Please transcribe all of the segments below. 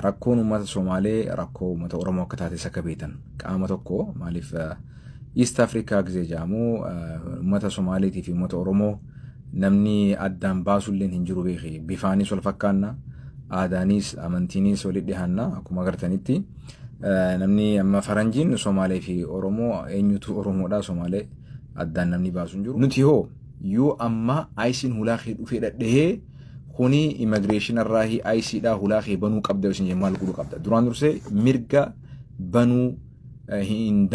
Rakkoon uummata Somaalee rakkoo uummata Oromoo akka taates akka beektan qaama tokko. Maaliif East Africa gisee jedhamu uummata Somaaleetii fi uummata Oromoo namni addaan baasulleen hin jiru beeki. Bifaanis wal fakkaanna, aadaanis amantiinis walitti dhiyaanna. Akkuma agartanitti namni amma faranjiin Somaalee fi Oromoo, eenyutu Oromoodha, Somaalee addaan namni baasu hin jiru. Nuti hoo yoo amma ICE'n hulaa kee dhufee dhadhahee, kuni immigration irraa ICEdhaa hulaa kee banuu qabda yoo isin, maal godhuu qabda? Duraan dursee mirga banuu hin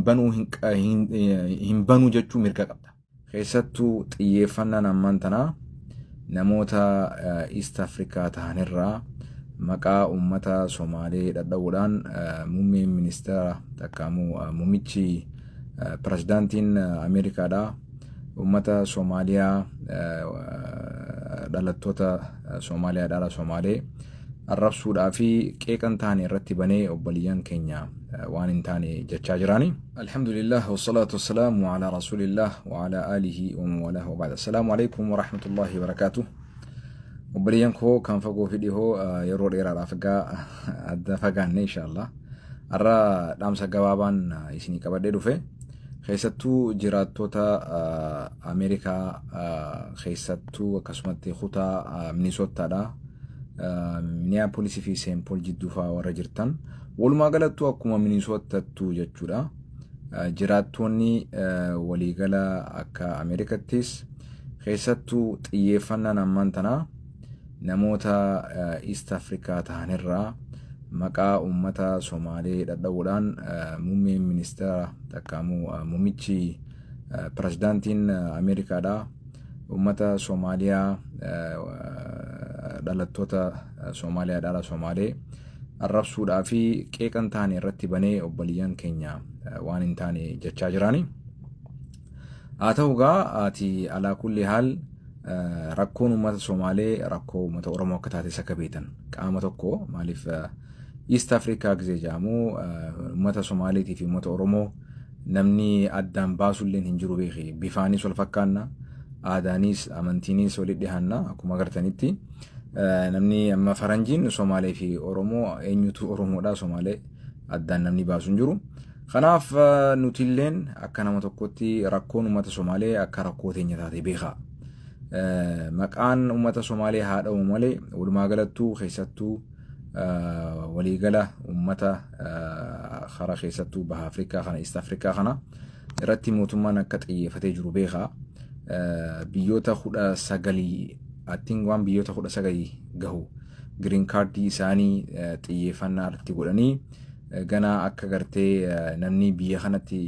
banuu, hin banuu jechuu mirga qabda. Keessattuu xiyyeeffannaan ammaan tanaa namoota East Africa ta'anirraa maqaa uummata Somaalee dhadha'uudhaan muummeen ministeera takkaamuu muummichi pirezidaantiin Ameerikaadhaa uummata Somaaliyaa, dhalattoota Somaaliyaa, dhala Somaalee arrabsuudhaa fi qeeqan taane irratti banee obboleeyyan keenya waan hin taane jechaa jiraani. Alhamdulillah, wasalaatu wasalaamu ala rasulillah wa ala alihi wa mawalaa wa ba'da. Assalaamu alaikum wa rahmatullahi wa barakaatuh. Obboleeyyan koo kan fagoo fi dhihoo, yeroo dheeraadhaaf egaa adda fagaanne inshallah. Har'a dhaamsa gabaabaan isinii qabadhee dhufe. Keessattuu jiraattota Ameerikaa keessattuu akkasumatti kutaa Minisootaadha. Minneapolis fi Saint Paul jidduu fa'aa warra jirtan. Walumaa galattuu akkuma Minisootattuu jechuudha. Jiraattonni waliigala akka Ameerikattis keessattuu xiyyeeffannaan ammaan tanaa namoota East Africa ta'anirraa maqaa uummata Somaalee dhadha'uudhaan muummeen ministeera takkaamuu muummichi pirezidaantiin Ameerikaadhaa uummata Somaaliyaa, dhalattoota Somaaliyaa, dhala Somaalee arrabsuudhaa fi qeeqan taane irratti banee obboleeyyan keenya waan hin taane jechaa jiraani. Haa ta'u gaa ati alaa kulli haal rakkoon uummata Somaalee rakkoo uummata Oromoo akka taates akka beektan qaama tokko. Maaliif East Africa gisee jedhamu uummata Somaaleetii fi uummata Oromoo namni addaan baasulleen hin jiru beeki. Bifaanis wal fakkaanna, aadaanis amantiinis walitti dhiyaanna. Akkuma agartanitti namni amma faranjiin Somaalee fi Oromoo, eenyutu Oromoodha, Somaalee addaan namni baasu hin jiru. Kanaaf nutilleen akka nama tokkotti rakkoon uummata Somaalee akka rakkoo teenya taate beekaa. Maqaan uummata Somaalee haa dha'u malee walumaa galattuu keessattuu waliigala uummata kara keessattuu Baha Afrikaa kana, East Afrikaa kana irratti mootummaan akka xiyyeeffatee jiru beekaa. Biyyoota 19 attiin waan biyyoota 19 gahu green cardii isaanii xiyyeeffannaa irratti godhanii ganaa akka gartee namni biyya kanatti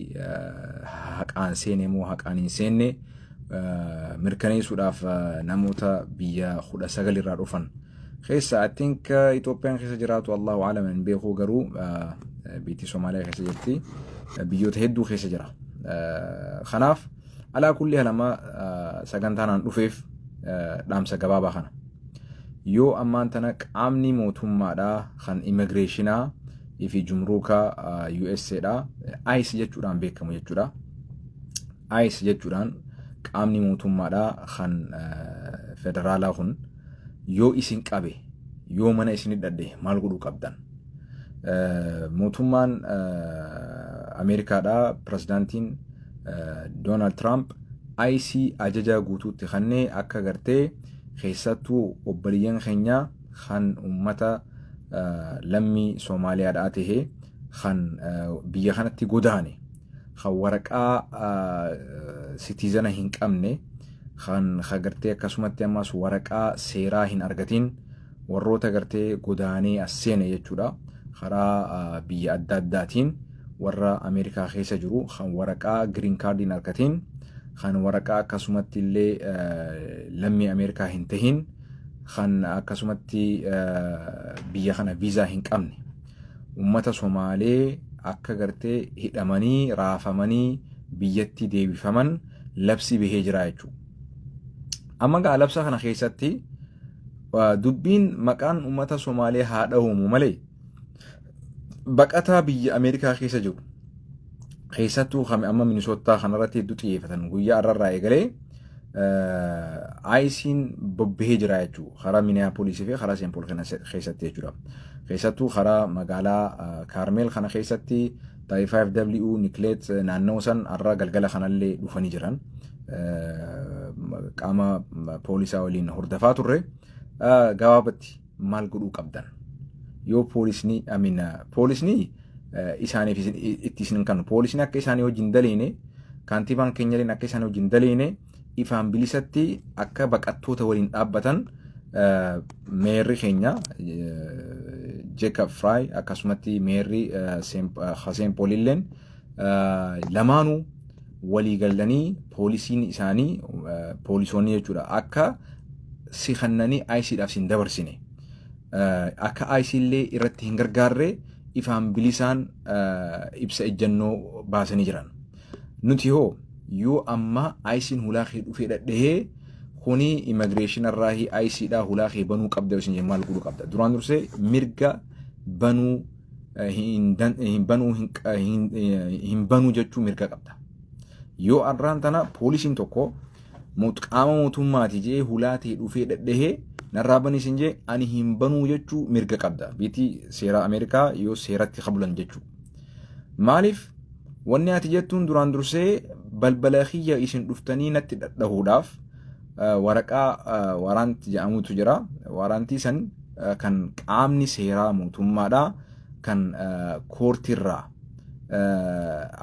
haqaan seene moo haqaan hin seenne mirkaneessuudhaaf namoota biyya 19 irraa dhufan keessa, I think Itoophiyaan keessa jiraatu, Allahu alam, hin beeku, garuu biyyi Somaaliyaa keessa jirti, biyyoota hedduu keessa jira. Kanaaf alaa kulli halama sagantaan aan dhufeef dhaamsa gabaabaa kana. Yoo ammaan tana qaamni mootummaadhaa kan immigrationaa fi jumruukaa USAdha ICE jechuudhaan beekamu jechuudha. ICE jechuudhaan qaamni mootummaadhaa kan federaalaa kun yoo isin qabe, yoo mana isin dhadhe, maal godhuu qabdan? Mootummaan Ameerikaadhaa pirezidaantiin Doonaald Tiraamp ICE ajaja guutuutti kennee akka gartee keessattuu obboleeyyan keenya kan uummata lammii Soomaaliyaadhaa tahee kan biyya kanatti godaane, kan waraqaa citizena hin qabne, kan gartee akkasumatti ammas waraqaa seeraa hin argatin, warroota gartee godaanee as seene jechuudha, karaa biyya adda addaatiin warra Ameerikaa keessa jiru, kan waraqaa green cardii hin argatin, kan waraqaa akkasumatti illee lammii Ameerikaa hin tahin, kan akkasumatti biyya kana viizaa hin qabne, ummata Somaalee akka gartee hidhamanii raafamanii biyyatti deebifaman labsi bahee jira jechuudha. Amma gaa labsa kana keessatti dubbiin maqaan ummata Somaalee haa dhahumu malee baqataa biyya Ameerikaa keessa jiru keessattuu amma Minisootaa kanarratti hedduu xiyyeeffatan guyyaa har'arraa eegalee ICE'n bobbahee jira jechuudha. Karaa Minneapolis fi karaa Saint Paul keessatti jechuudha. Keessattuu karaa magaalaa Karmel kana keessatti 35W Nicollet naannoo san har'a galgala kanallee dhufanii jiran. Qaama poolisaa waliin hordofaa turre. Gabaabatti maal godhuu qabdan? Yoo poolisni, amiin, poolisni isaaniif itti isin kanu, poolisni akka isaanii wajjin daleene, kaantibaan keenyalleen akka isaanii wajjin daleene, ifaan bilisatti akka baqattoota waliin dhaabbatan mayorri keenya Jacob Frey, akkasumatti mayorri Saint Paulilleen lamaanuu walii galanii poolisiin isaanii, poolisoonni jechuudha, akka si kannanii ICEdhaaf sin dabarsine, akka ICE illee irratti hin gargaarre ifaan bilisaan ibsa ejjennoo baasanii jiran. Nuti hoo yoo amma ICE'n hulaa kee dhufee dhadhahee, kuni immigration irraa ICEdhaa hulaa kee banuu qabda yoo isin, maal godhuu qabda? Duraan dursee mirga banuu hin banuu hin banuu jechuu mirga qabda. Yoo har'aan tana poolisiin tokko qaama mootummaati jee hulaa ta'e dhufee dhadhahee narraa banii isin jee, ani hin banuu jechuu mirga qabda. Biitii seera Ameerikaa yoo seeratti qabulan jechuu. Maaliif wanni ati jettuun duraan dursee balbala kiyya isin dhuftanii natti dhadhahuudhaaf waraqaa warrant jedhamutu jira. Warrantii san kan qaamni seeraa mootummaadhaa kan courtirraa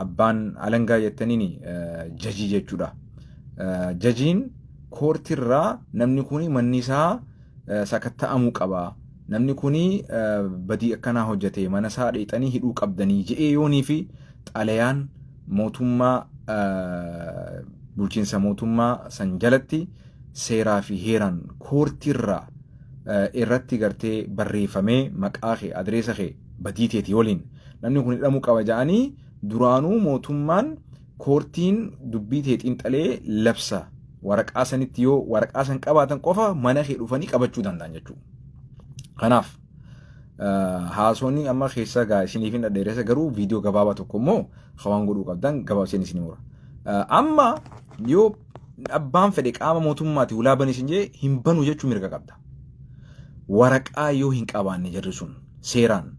abbaan alangaa jettaniin judge jechuudha. Judgeiin courtirraa namni kun manni isaa sakatta'amuu qaba. Namni kun badii akkanaa hojjete, mana isaa dheexanii hidhuu qabdanii je'ee yoonii fi xalayaan mootummaa bulchiinsa mootummaa san jalatti seeraa fi heeraan courtirraa irratti gartee barreeffamee maqaa kee, addressa kee, badii teetii waliin namni kun hidhamuu qaba jedhanii duraanuu mootummaan courtiin dubbii tee xiinxalee labsa waraqaa sanitti yoo waraqaa san qabaatan qofa mana kee dhufanii qabachuu danda'an jechuudha. Kanaaf haasonni amma keessa gaa isiniif hin dhadheeressa, garuu viidiyoo gabaabaa tokko immoo hawaan godhuu qabdan gabaabseen isin mura. Amma yoo abbaan fedhe qaama mootummaati hulaa banii isin jee, hin banu jechuu mirga qabda. Waraqaa yoo hin qabaanne, jarri sun seeraan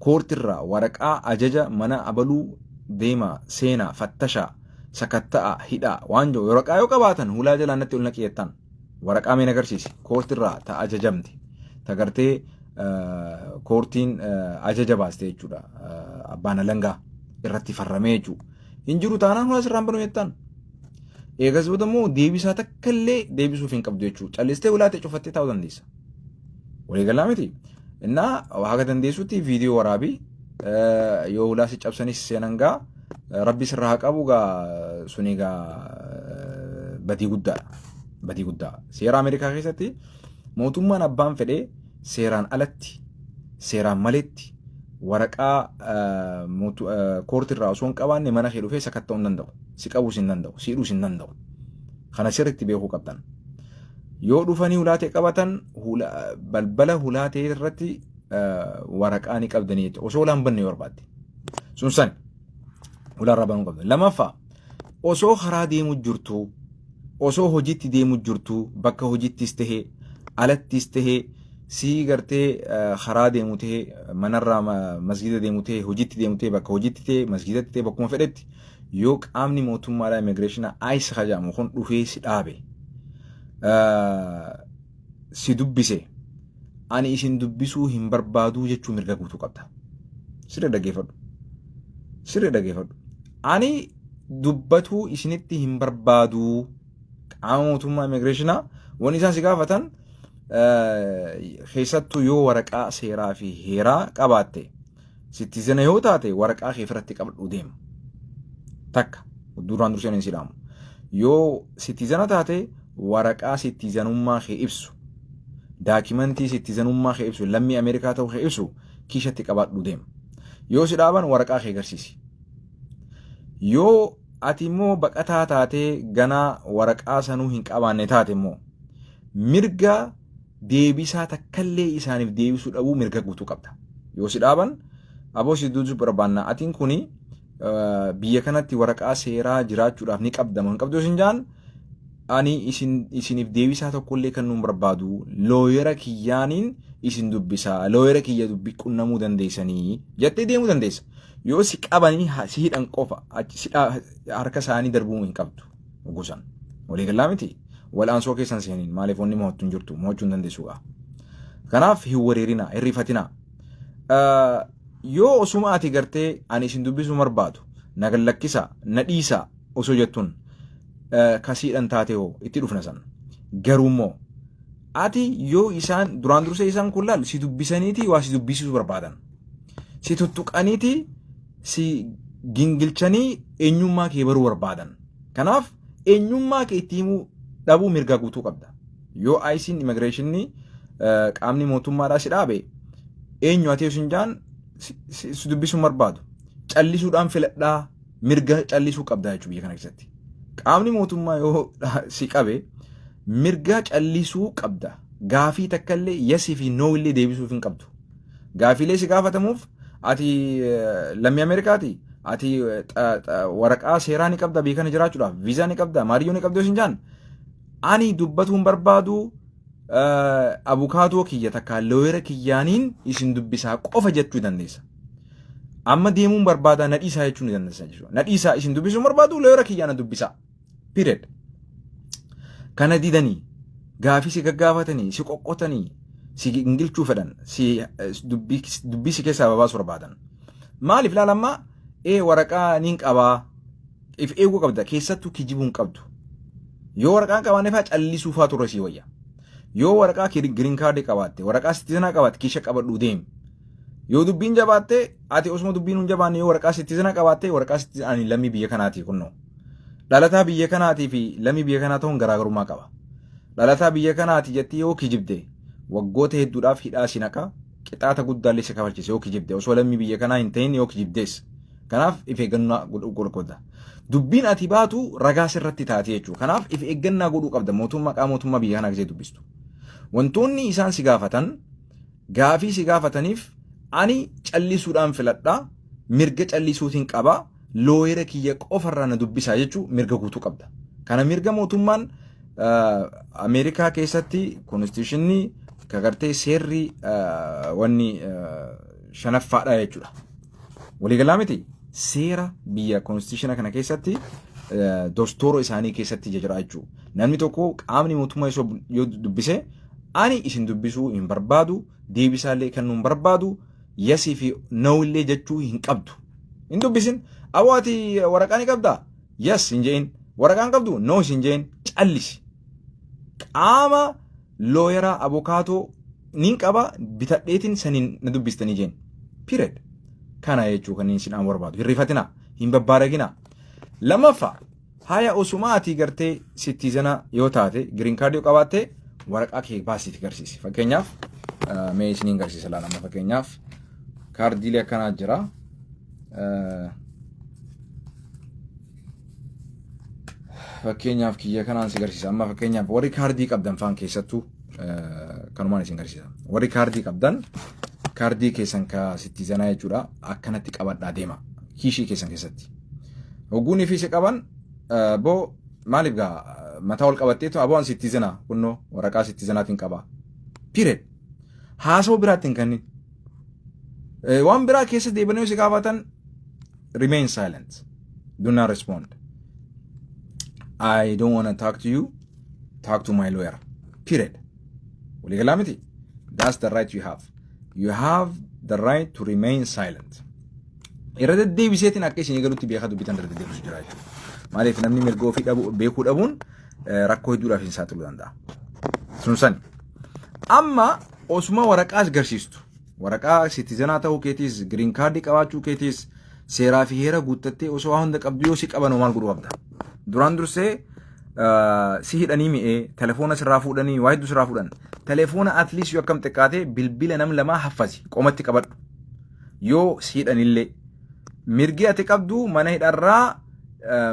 courtirraa waraqaa ajaja mana abaluu deema, seenaa, fattashaa, sakatta'a, hidhaa waan jiru waraqaa yoo qabaatan, hulaa jalaan natti ol naqi jettan, waraqaa meen agarsiisi, courtirraa ta ajajamte, ta gartee courtiin ajaja baaste jechuudha, abbaan alangaa irratti farramee jechuudha. Hin jiru taanaan hulaa sirraan banuu jettan. Eegas booda immoo deebisaa takka illee deebisuuf hin qabdu jechuudha. Callistee hulaa ta'e cufattee taa'uu dandeessa. Waliigalaa miti. Innaa haga dandeessutti viidiyoo waraabii, yoo hulaa si cabsanis seenan gaa rabbi sirraa haa qabu, gaa suni gaa badii guddaadha. Badii guddaa. Seera Ameerikaa keessatti mootummaan abbaan fedhee seeraan alatti, seeraan maletti waraqaa courtirraa osoo hin qabaanne mana kee dhufee sakatta'uu hin danda'u. Si qabuus hin danda'u. Si hidhuus hin danda'u. Kana sirriitti beekuu qabdan. Yoo dhufanii hulaatee qabatan, balbala hulaatee irratti waraqaa ni qabdanii jechuudha. Osoo hulaan banne yoo barbaadde. Sun san hulaarraa banuu qabdan. Lammaffaa, osoo karaa deemu jirtu, osoo hojiitti deemu jirtu, bakka hojiittis tahee alattis tahee, sii gartee karaa deemu tahee, manarraa masgida deemu tahee, hojiitti deemu tahee, bakka hojiitti tahee, masgidatti tahee, bakkuma fedhetti yoo qaamni mootummaadhaa immigrationaa ICE jedhamu kun dhufee si dhaabe, si dubbise, ani isin dubbisuu hin barbaaduu jechuu mirga guutuu qabda. Sirrii dhaggeeffadhu. Sirrii dhaggeeffadhu. Ani dubbatuu isinitti hin barbaaduu, qaama mootummaa immigrationaa wanni isaan si gaafatan keessattuu yoo waraqaa seeraa fi heeraa qabaatte, citizen yoo taate, waraqaa kee ofirratti qabadhu deema. Takka duraan dursee hin sidhaamu. Yoo citizen taate, waraqaa citizenummaa kee ibsu, documentii citizenummaa kee ibsu, lammii Ameerikaa ta'uu kee ibsu kiishatti qabadhu deema. Yoo si dhaaban waraqaa kee agarsiisi. Yoo ati immoo baqataa taatee ganaa waraqaa sanuu hin qabaanne taate immoo, mirga deebisaa takkallee isaaniif deebisuu dhabuu mirga guutuu qabda. Yoo si dhaaban, aboo si dubbisuu barbaanna, atiin kuni biyya kanatti waraqaa seeraa jiraachuudhaaf ni qabdama hin qabdu isin jaan. Ani isin isiniif deebisaa tokkollee kan nuun barbaadu, lawyer kiyyaaniin isin dubbisaa, lawyer kiyya dubbi qunnamuu dandeessanii jettee deemuu dandeessa. Yoo si qabanii si hidhan qofa achi si harka isaanii darbuu hin qabdu gosan. Waliigalaa miti, wal'aansoo keessan seeniin maaliif wanni mo'attu hin jirtu, mo'achuu hin dandeessu gaa. Kanaaf hin wareerinaa, hin rifatinaa. Yoo osuma ati gartee ani isin dubbisuu barbaadu, na gallakkisaa, na dhiisaa osoo jettuun kasiidhan taate hoo itti dhufna san. Garuu immoo ati yoo isaan duraan dursee isaan kun laal si dubbisaniiti waa si dubbisiisuu barbaadan. Si tuttuqaniiti si gingilchanii eenyummaa kee baruu barbaadan. Kanaaf eenyummaa kee itti himuu dhabuu mirga guutuu qabda. Yoo ICE'n, immigrationii, qaamni mootummaadhaa si dhaabe, eenyu ati yoo jaan si dubbisuu barbaadu, callisuudhaan filadhaa, mirga callisuu qabda jechuudha biyya kana keessatti. Qaamni mootummaa yoo si qabe mirga callisuu qabda. Gaafii takka illee yes fi no illee deebisuuf hin qabdu. Gaafiilee si gaafatamuuf, ati lammii Ameerikaati, ati waraqaa seeraa ni qabda biyya kana jiraachuudhaaf, viizaa ni qabda, maariyyoo ni qabda yoo sin jaan, ani dubbatuu hin barbaadu, abukaatoo kiyya takka lawyer kiyyaaniin isin dubbisaa qofa jechuu dandeessa. Amma deemuun barbaada, na dhiisaa jechuu ni dandeessa jechuudha. Na dhiisaa, isin dubbisuu barbaadu, lawyer kiyyaa na dubbisaa. Period. Kana didanii gaafii si gaggaafatanii, si qoqqotanii, si gingilchuu fedhan, si dubbii si keessaa babaasuu barbaadan. Maaliif ilaalammaa ee waraqaa niin qabaa, if eeguu qabda, keessattuu kijibuu hin qabdu. Yoo waraqaa hin qabaanne faa callisuu faa turre sii wayya. Yoo waraqaa green card qabaatte, waraqaa citizenaa qabaatte, kiisha qabadhuu deemi. Yoo dubbiin jabaatte, ati osuma dubbiin hin jabaanne, yoo waraqaa citizenaa qabaatte, waraqaa citizenaa, ani lammii biyya kanaati kunnoo. Dhalataa biyya kanaatii fi lammii biyya kanaa ta'uun garaagarummaa qaba. Dhalataa biyya kanaati jettee yoo kijibde waggoota hedduudhaaf hidhaa si naqa, qixaata guddaallee si kafalchisa yoo kijibde, osoo lammii biyya kanaa hin ta'in yoo kijibdees. Kanaaf if eeggannaa godhuu qabda. Dubbiin ati baatu ragaa sirratti taate jechuudha. Kanaaf if eeggannaa godhuu qabda mootummaa, qaama mootummaa biyya kanaa gisee dubbistu. Wantoonni isaan si gaafatan, gaafii si gaafataniif, ani callisuudhaan filadhaa, mirga callisuutiin qabaa, lawyer kiyya qofarraa na dubbisaa jechuu mirga guutuu qabda. Kana mirga mootummaan Ameerikaa keessatti constitutionni kagartee seerri wanni shanaffaadha jechuudha. Waliigalaa miti, seera biyya constitutiona kana keessatti, dostoora isaanii keessatti jira jechuudha. Namni tokko qaamni mootummaa yoo dubbise, ani isin dubbisuu hin barbaadu, deebisaallee kennuu hin barbaadu, yes fi no illee jechuu hin qabdu. Hin dubbisin. Aboo, ati waraqaa ni qabdaa? Yes hin je'in. Waraqaa hin qabdu? No hin je'in. Callisi. Qaama lawyeraa, abokaatoo nin qaba, bitadheetiin saniin na dubbistanii jeen. Period. Kana jechuu kan isin aan barbaadu. Hin rifatinaa. Hin babbaaraginaa. Lammaffaa, haya osuma ati gartee citizena yoo taate, green card yoo qabaatte, waraqaa kee baasiiti garsiisi. Fakkeenyaaf mee isiniin garsiisa laala. Fakkeenyaaf kaardiilee akkanaa jira. Fakkeenyaaf kiyya kanaan si garsiisa. Amma fakkeenyaaf warri kaardii qabdan faan keessattuu kanumaan isin garsiisa. Warri kaardii qabdan kaardii keessan ka citizenaa jechuudha, akkanatti qabadhaa deema kiishii keessan keessatti. Hogguunii fi si qaban, boo maaliif gaa mataa ol qabatteetu, aboo an citizenaa kunnoo waraqaa citizenaatiin qaba. Period. Haasawuu biraatti hin kennin. Waan biraa keessa deebanii si gaafatan, remain silent. Do not respond. I don't want to talk to you. Talk to my lawyer. Period. Waliigalaa miti? That's the right you have. You have the right to remain silent. Irra deddeebiseetiin akka isin galutti beekaa dubbitan irra deddeebisu jira jechuudha. Maaliif, namni mirga ofii dhabu beekuu dhabuun rakkoo hedduudhaaf hin saaxiluu danda'a. Sun sani. Amma osuma waraqaas garsiistu, waraqaa citizenaa ta'uu keetiis, green cardii qabaachuu keetiis, seeraa fi heera guuttattee osoo waa hunda qabdu yoo si qaban maal godhuu qabda? Duraan dursee si hidhanii mi'ee telefoona sirraa fuudhanii waa hedduu sirraa fuudhan. Telefoona at least yoo akkam xiqqaate bilbila nam lamaa haffasi, qomatti qabadhu. Yoo si hidhanillee mirgi ati qabdu mana hidharraa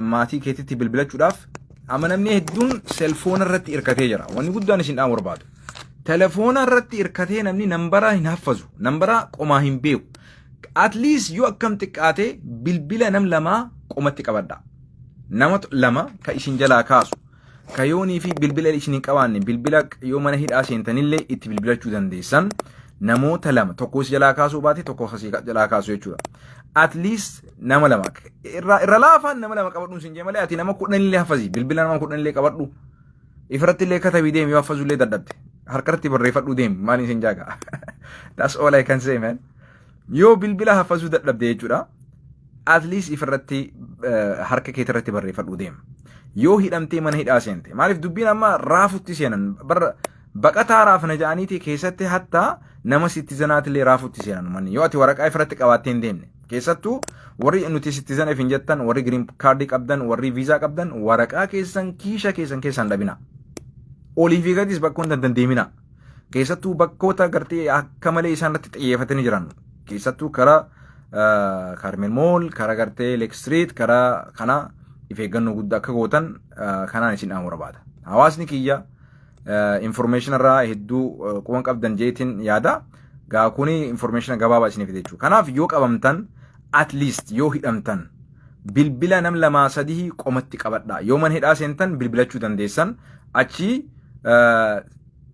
maatii keetitti bilbilachuudhaaf. Amma namni hedduun cellphonea irratti hirkatee jira. Wanni guddaan isin dhaamu barbaadu. Telefoona irratti hirkatee namni nambara hin haffazu. Nambara qomaa hin beeku. At least yoo akkam xiqqaate bilbila nam lamaa qomatti qabadha. Nama lama ka isin jalaa kaasu. Ka yoonii fi bilbila isin hin qabaanne bilbila yoo mana hidhaa seentanillee itti bilbilachuu dandeessan. Namoota lama tokko si jalaa kaasuu baate tokko si jalaa kaasu jechuudha. At least nama lama irra laafaan nama lama qabadhuun sin jee malee ati nama kudhanillee hafazi bilbila nama kudhanillee qabadhu. Ifirratti illee katabii deemi yoo hafazullee dadhabde. Harkarratti barreeffadhuu deemi maaliin sin jaaga. That's all I can say, man. Yoo bilbila hafazuu dadhabde jechuudha. At least ifirratti harka keetirratti barreeffadhuu deema. Yoo hidhamtee mana hidhaa seente. Maaliif dubbiin amma raafutti seenan barra baqataa raafna ja'aniiti keessatti hatta nama citizenaatillee raafutti seenan manni yoo ati waraqaa ifirratti qabaattee hin deemne. Keessattuu warri nuti citizen hin jettan, warri green cardii qabdan, warri viizaa qabdan, waraqaa keessan kiisha keessan keessan dhabina. Olii fi gadis bakkoota hin dandeemina. Keessattuu bakkoota gartee akka malee isaan irratti xiyyeeffatanii jiran. Keessattuu karaa Karmel Mall, karaa gartee Lake Street, karaa kana if eeggannoo guddaa akka gootan kanaan isin dhaamu barbaada. Hawaasni kiyya information irraa hedduu quban qabdan jeetiin yaada. Gaa kuni information gabaabaa isiniif jechuudha. Kanaaf yoo qabamtan, at least yoo hidhamtan, bilbila nam lamaa sadii qomatti qabadha. Yoo mana hidhaa seentan bilbilachuu dandeessan. Achi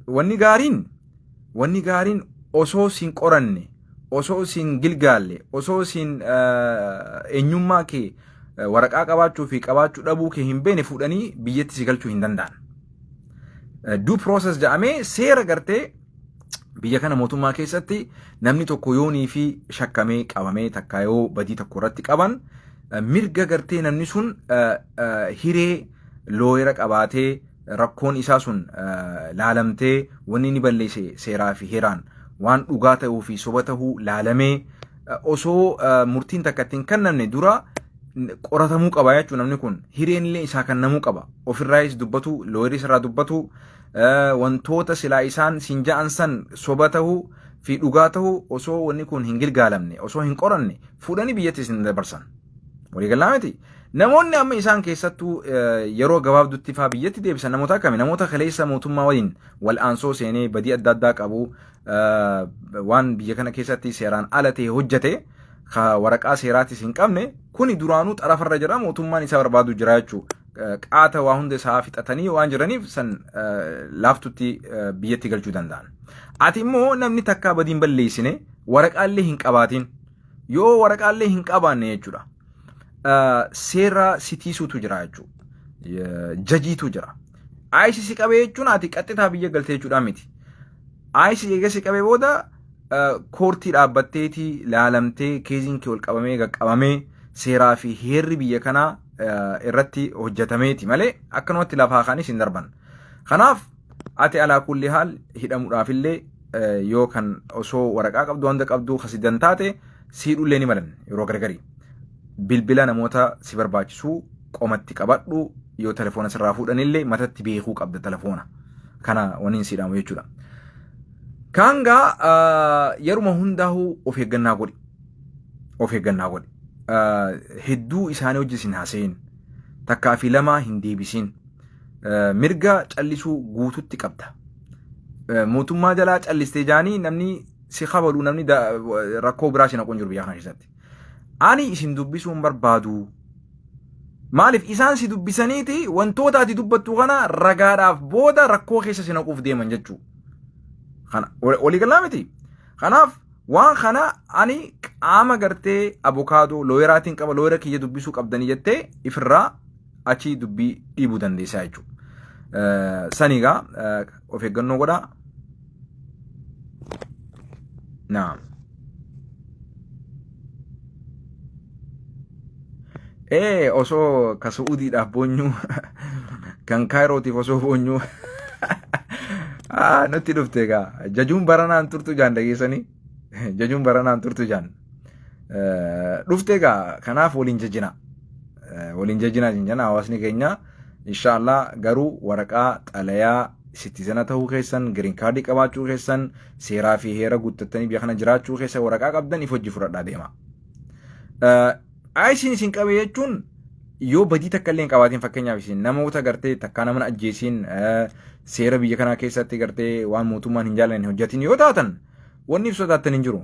wanni gaariin osoo siin qoranne, osoo siin gilgaalle, osoo siin eenyummaa kee waraqaa qabaachuu fi qabaachuu dhabuu kee hin beene fuudhanii biyyatti si galchuu hin danda'an. Due process jedhamee seera gartee biyya kana mootummaa keessatti namni tokko yoonii fi shakkamee qabamee takka yoo badii tokko irratti qaban mirga gartee namni sun hiree lawyera qabaatee rakkoon isaa sun laalamtee wanni inni balleesse seeraa fi heeraan waan dhugaa ta'uu fi soba ta'uu laalamee osoo murtiin takka ittiin kennamne dura qoratamuu qaba jechuudha. Namni kun hireen illee isaa kennamuu qaba, ofirraayis dubbatu, lawyerii irraa dubbatu, wantoota silaa isaan siin ja'an san soba ta'uu fi dhugaa ta'uu osoo wanni kun hin gilgaalamne, osoo hin qoranne fuudhanii biyyatti isin dabarsan. Waliigalaa miti. Namoonni amma isaan keessattuu yeroo gabaabdutti faa biyyatti deebisan namoota akkami? Namoota kaleessa mootummaa waliin wal'aansoo seenee badii adda addaa qabu, waan biyya kana keessatti seeraan ala ta'e hojjete, ka waraqaa seeraatis hin qabne, kuni duraanuu xarafarra jira, mootummaan isa barbaadu jira jechuudha. Qaata waa hunda isaa fixatanii waan jiraniif san laaftutti biyyatti galchuu danda'an. Ati immoo namni takkaa badiin balleessine waraqaallee hin qabaatin, yoo waraqaallee hin qabaanne jechuudha. Seera sitiisuutu jira jechuudha. Jajiitu jira. ICE si qabee jechuun ati qaxxitaa biyya galtee jechuudha miti. ICE eega si qabee booda courtii dhaabbatteetii laalamtee caseiin kee ol qabamee qaqqabamee seeraa fi heerri biyya kanaa irratti hojjetameeti malee akkanumatti lafaa kaanis hin darban. Kanaaf ati alaa kulli haal hidhamuudhaafillee yoo kan osoo waraqaa qabdu wanta qabdu kasidan taate siidhullee ni malan yeroo gargarii. Bilbila namoota si barbaachisuu qomatti qabadhu, yoo telefoona sirraa fuudhanillee matatti beekuu qabda telefoona. Kana waniin siidhamu jechuudha. Kaangaa yeruma hundaa'uu of eeggannaa godhi. Of eeggannaa godhi. Hedduu isaanii hojii sin haasa'in. Takkaa fi lamaa hin deebisin. Mirga callisuu guututti qabda. Mootummaa jalaa callistee jaanii namni si kabalu, namni rakkoo biraa si naqu hin jiru biyya kana keessatti. Ani isin dubbisuu hin barbaadu. Maaliif isaan si dubbisaniiti wantoota ati dubbattu kana ragaadhaaf booda rakkoo keessa si naquuf deeman jechuudha. Kana waliigalaa miti. Kanaaf waan kana ani qaama gartee abukaadoo lawyeraatiin qaba, lawyera kiyya dubbisuu qabdanii jettee ifirraa achi dubbii dhiibuu dandeessaa jechuudha. Sanigaa of eeggannoo godhaa. Naam. Ee, osoo ka Su'uudiidhaaf boonyuu, kan Kaayirootiif osoo boonyuu nutti dhufte egaa jajuun baranaan turtu jaan dhageessanii, jajuun baranaan turtu jaan dhufte egaa. Kanaaf waliin jajina, waliin jajinaa jina hawaasni keenya, inshaallah. Garuu waraqaa xalayaa citizena ta'uu keessan, green cardii qabaachuu keessan, seeraa fi heera guuttattanii biyya kana jiraachuu keessan waraqaa qabdan if hojii fudhadhaa deema. ICEn isin qabe jechuun yoo badii takka illee hin qabaatiin, fakkeenyaaf isin namoota gartee takkaa nama ajjeesiin, seera biyya kanaa keessatti gartee waan mootummaan hin jaallanne hojjetin yoo taatan, wanni ibsa taatan hin jiru.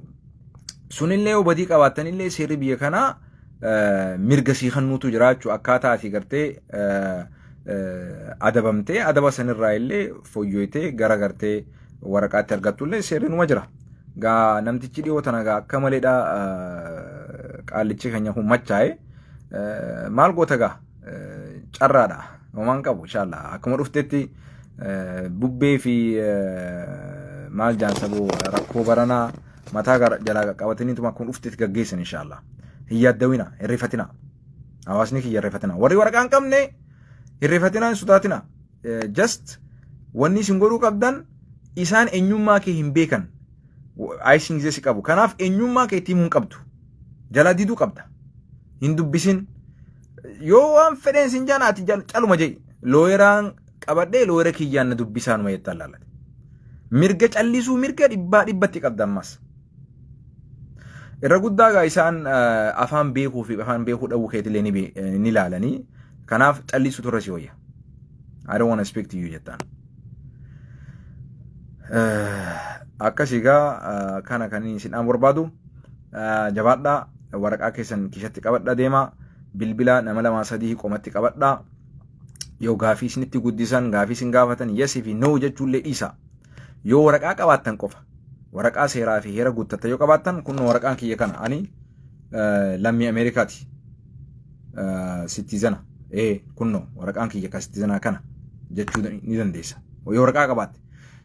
Sunillee yoo badii qabaattan illee seerri biyya kanaa mirga sii kennuutu jira jechuudha. Akkaataa ati gartee adabamtee adaba sanirraa illee fooyyooytee gara gartee waraqaatti argattu illee seerri numa jira. Gaa namtichi dhiyoo tana gaa akka maleedha qaallichi keenya kun machaa'e maal goota gaa carraadha homaan qabu inshallah akkuma dhuftetti bubbee fi maal jaan saboo rakkoo baranaa mataa jalaa qaqqabataniituma akkuma dhuftetti gaggeessan inshallah. Hin yaaddawina, hin rifatina. Hawaasni kiyya hin rifatina. Warri waraqaa hin qabne hin rifatina, hin sodaatina. Just wanni isin godhuu qabdan isaan eenyummaa kee hin beekan. ICE'n gisee si qabu. Kanaaf eenyummaa kee itti himuu hin qabdu. Jalaa diduu qabda. Hin dubbisin. Yoo waan fedheen sin jaan ati caluma jedhi. Lawyeraan qabadhee lawyera kiyyaan na dubbisaanuma jettaan laalate. Mirga callisuu mirga dhibbaa dhibbatti qabda ammas. Irra guddaa gaa isaan afaan beekuu fi afaan beekuu dhabuu keetillee ni ilaalanii. Kanaaf callisuutu irra si wayya. I don't want to speak to you jettaan. Akkas egaa kana kan isin dhaan barbaadu jabaadhaa, waraqaa keessan kiisatti qabadhaa deemaa, bilbila nama lamaa sadii qomatti qabadhaa. Yoo gaafii isinitti guddisan, gaafii isin gaafatan yes fi no jechuullee dhiisa. Yoo waraqaa qabaattan qofa, waraqaa seeraa fi heera guuttatta yoo qabaattan, kun waraqaan kiyya kana, ani lammii Ameerikaati. Citizen ee kunno waraqaan kiyya ka citizenaa kana jechuu ni dandeessa. Yoo waraqaa qabaatte.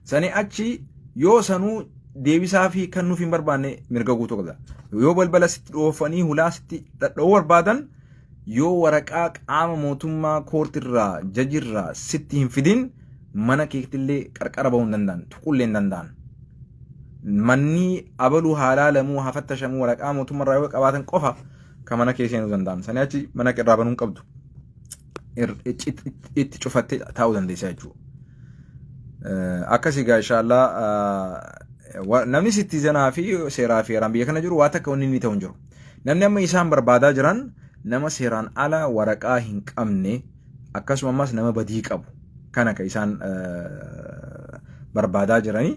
Sani achi yoo sanuu deebisaa fi kan nuuf hin barbaanne mirga guutuu qabda. Yoo balbala sitti dhoofanii hulaa sitti dhadha'uu barbaadan, yoo waraqaa qaama mootummaa courtirraa judgerraa sitti hin fidin, mana keettillee qarqara bahuu hin danda'an, tuqullee hin danda'an. Manni abaluu haa laalamuu haa fattashamuu, waraqaa mootummaarraa yoo qabaatan qofa kan mana kee seenuu danda'an. Sani achi mana irraa banuu hin qabdu. Itti cufattee taa'uu dandeessa jechuudha. Akkasii gaa inshaallah namni citizenaa fi seeraa fi heeraan biyya kana jiru waa takka wanni inni ta'u hin jiru. Namni amma isaan barbaadaa jiran nama seeraan ala waraqaa hin qabne, akkasuma ammas nama badii qabu kana ka isaan barbaadaa jiranii.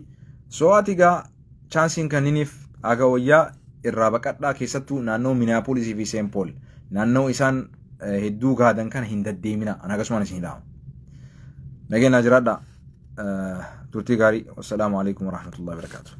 So ati gaa chanceiin kanniniif aga wayyaa irraa baqadhaa, keessattuu naannoo Minneapolisii fi Saint Paul naannoo isaan hedduu gaadan kana hin deddeemina, an akkasumaan isin hidhaama. Nageenyaa jiraadhaa. Turtii gaarii. Wassalaamu alaikum warahmatullahi wabarakatuh.